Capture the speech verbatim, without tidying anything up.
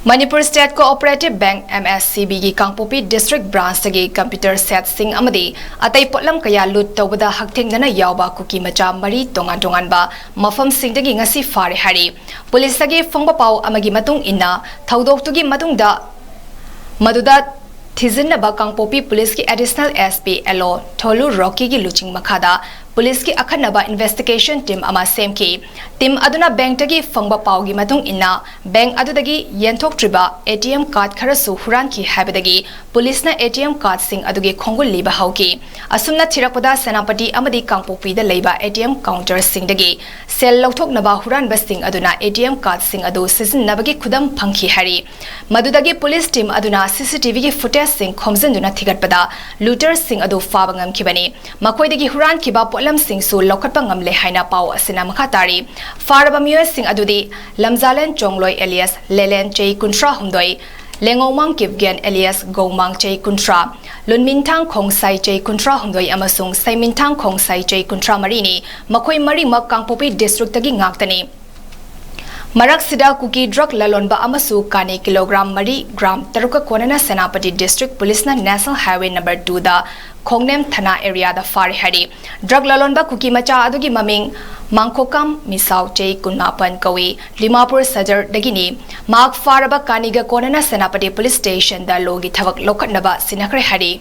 Manipur state cooperative bank, MSCB ꯒꯤ ꯀꯥꯡꯄꯣꯛꯄꯤ district ꯕ꯭ꯔꯥꯟꯆꯇꯒꯤ computer ꯁꯦꯠꯁꯤꯡ ꯑꯃꯗꯤ ꯑꯇꯩ ꯄꯣꯠꯂꯝ ꯀꯌꯥ ꯂꯨꯠ ꯇꯧꯕꯗ ꯍꯛꯊꯦꯡꯅꯅ ꯌꯥꯎꯕ ꯀꯨꯀꯤ ꯃꯆꯥ ꯃꯔꯤ ꯇꯣꯉꯥꯟ ꯇꯣꯉꯥꯟꯕ ꯃꯐꯝꯁꯤꯡꯗꯒꯤ ꯉꯁꯤ ꯐꯥꯔꯦ ꯍꯥꯏꯔꯤ꯫ ꯄꯨꯂꯤꯁꯇꯒꯤ ꯐꯪꯕ ꯄꯥꯎ ꯑꯃꯒꯤ ꯃꯇꯨꯡ ꯏꯟꯅ, ꯊꯧꯗꯣꯛꯇꯨꯒꯤ ꯃꯇꯨꯡꯗ ꯃꯗꯨꯗ ꯊꯤꯖꯤꯟꯅꯕ ꯀꯥꯡꯄꯣꯛꯄꯤ ꯄꯨꯂꯤꯁꯀꯤ ꯑꯦꯗꯤꯁꯅꯦꯜ SP LO ꯊꯣꯂꯨ ꯔꯣꯀꯤꯒꯤ ꯂꯨꯆꯤꯡ ꯃꯈꯥꯗ ꯄꯨꯂꯤꯁꯀꯤ ꯑꯈꯟꯅꯕ ꯏꯟꯚꯦꯁꯇꯤꯒꯦꯁꯟ ꯇꯤꯝ ꯑꯃ ꯁꯦꯝꯈꯤ꯫ ꯇꯤꯝ ꯑꯗꯨꯅ ꯕꯦꯡꯛꯇꯒꯤ ꯐꯪꯕ ꯄꯥꯎꯒꯤ ꯃꯇꯨꯡ ꯏꯟꯅ, ꯕꯦꯡꯛ ꯑꯗꯨꯗꯒꯤ ꯌꯦꯟꯊꯣꯛꯇ꯭ꯔꯤꯕ ATM ꯀꯥꯔꯗ ꯈꯔꯁꯨ ꯍꯨꯔꯥꯟꯈꯤ ꯍꯥꯏꯕꯗꯒꯤ ꯄꯨꯂꯤꯁꯅ ATM ꯀꯥꯔꯗꯁꯤꯡ ꯑꯗꯨꯒꯤ ꯈꯣꯡꯒꯨꯜ ꯂꯤꯕ ꯍꯧꯈꯤ꯫ ꯑꯁꯨꯝꯅ ꯊꯤꯔꯛꯄꯗ, ꯁꯦꯅꯥꯄꯇꯤ ꯑꯃꯗꯤ ꯀꯥꯡꯄꯣꯛꯄꯤꯗ ꯂꯩꯕ ATM ꯀꯥꯎꯟꯇꯔꯁꯤꯡꯗꯒꯤ ꯁꯦꯜ ꯂꯧꯊꯣꯛꯅꯕ ꯍꯨꯔꯥꯟꯕꯁꯤꯡ ꯑꯗꯨꯅ ATM ꯀꯥꯔꯗꯁꯤꯡ ꯑꯗꯨ ꯁꯤꯖꯤꯟꯅꯕꯒꯤ ꯈꯨꯗꯝ ꯐꯪꯈꯤ ꯍꯥꯏꯔꯤ꯫ ꯃꯗꯨꯗꯒꯤ ꯄꯨꯂꯤꯁ ꯇꯤꯝ ꯑꯗꯨꯅ CCTV ꯒꯤ ꯐꯨꯇꯦꯖꯁꯤꯡ ꯈꯣꯝꯖꯤꯟꯗꯨꯅ ꯊꯤꯒꯠꯄꯗ, ꯂꯨꯇꯔꯁꯤꯡ ꯑꯗꯨ ꯐꯥꯕ ꯉꯝꯈꯤꯕꯅꯤ꯫ ꯃꯈꯣꯏꯗꯒꯤ ꯍꯨꯔꯥꯟꯈꯤꯕ ꯄꯣꯠꯂꯝꯁꯤꯡꯁꯨ ꯂꯧꯈꯠꯄ ꯉꯝꯂꯦ ꯍꯥꯏꯅ ꯄꯥꯎ ꯑꯁꯤꯅ ꯃꯈꯥ ꯇꯥꯔꯤ꯫ ꯐꯥꯔꯕ ꯃꯤꯑꯣꯏꯁꯤꯡ ꯑꯗꯨꯗꯤ ꯂꯝꯖꯥꯂꯦꯟ ꯆꯣꯡꯂꯣꯏ alias ꯂꯦꯂꯦꯟ, ꯆꯍꯤ ꯀꯨꯟꯊ꯭ꯔꯥ ꯍꯨꯝꯗꯣꯏ, ꯂꯦꯡꯉꯧꯃꯥꯡ ꯀꯤꯞꯒꯦꯟ alias ꯒꯧꯃꯥꯡ, ꯆꯍꯤ ꯀꯨꯟꯊ꯭ꯔꯥ, ꯂꯨꯟꯃꯤꯟꯊꯥꯡ ꯈꯣꯡꯁꯥꯏ, ꯆꯍꯤ ꯀꯨꯟꯊ꯭ꯔꯥ ꯍꯨꯝꯗꯣꯏ ꯑꯃꯁꯨꯡ ꯁꯩꯃꯤꯟꯊꯥꯡ ꯈꯣꯡꯁꯥꯏ, ꯆꯍꯤ ꯀꯨꯟꯊ꯭ꯔꯥ ꯃꯔꯤꯅꯤ꯫ ꯃꯈꯣꯏ ꯃꯔꯤꯃꯛ ꯀꯥꯡꯄꯣꯛꯄꯤ ꯗꯤꯁꯇ꯭ꯔꯤꯛꯇꯒꯤ ꯉꯥꯛꯇꯅꯤ꯫ ꯃꯔꯛꯁꯤꯗ ꯀꯨꯀꯤ ꯗ꯭ꯔꯒ ꯂꯂꯣꯟꯕ ꯑꯃꯁꯨ ꯀꯥꯅꯤ ꯀꯤꯂꯣꯒ꯭ꯔꯥꯝ ꯃꯔꯤ, ꯒ꯭ꯔꯥꯝ ꯇꯔꯨꯛꯀ ꯀꯣꯟꯅꯅ ꯁꯦꯅꯥꯄꯇꯤ ꯗꯤꯁꯇ꯭ꯔꯤꯛ ꯄꯨꯂꯤꯁꯅ ꯅꯦꯁꯅꯦꯜ ꯍꯥꯏꯋꯦ ꯅꯝꯕꯔ ꯇꯨꯗ ꯈꯣꯡꯅꯦꯝ ꯊꯅꯥ ꯑꯦꯔꯤꯌꯥꯗ ꯐꯥꯔꯦ ꯍꯥꯏꯔꯤ꯫ ꯗ꯭ꯔꯒ ꯂꯂꯣꯟꯕ ꯀꯨꯀꯤ ꯃꯆꯥ ꯑꯗꯨꯒꯤ ꯃꯃꯤꯡ ꯃꯥꯡꯈꯣꯀꯥꯝ ꯃꯤꯁꯥꯎ, ꯆꯍꯤ ꯀꯨꯟꯃꯥꯄꯟ ꯀꯧꯏ, ꯗꯤꯃꯥꯄꯨꯔ ꯁꯗꯔꯗꯒꯤꯅꯤ꯫ ꯃꯍꯥꯛ ꯐꯥꯔꯕ ꯀꯥꯅꯤꯒ ꯀꯣꯟꯅꯅ ꯁꯦꯅꯥꯄꯇꯤ ꯄꯨꯂꯤꯁ ꯁ꯭ꯇꯦꯁꯟꯗ ꯂꯣꯒꯤ ꯊꯕꯛ ꯂꯧꯈꯠꯅꯕ ꯁꯤꯟꯅꯈ꯭ꯔꯦ ꯍꯥꯏꯔꯤ꯫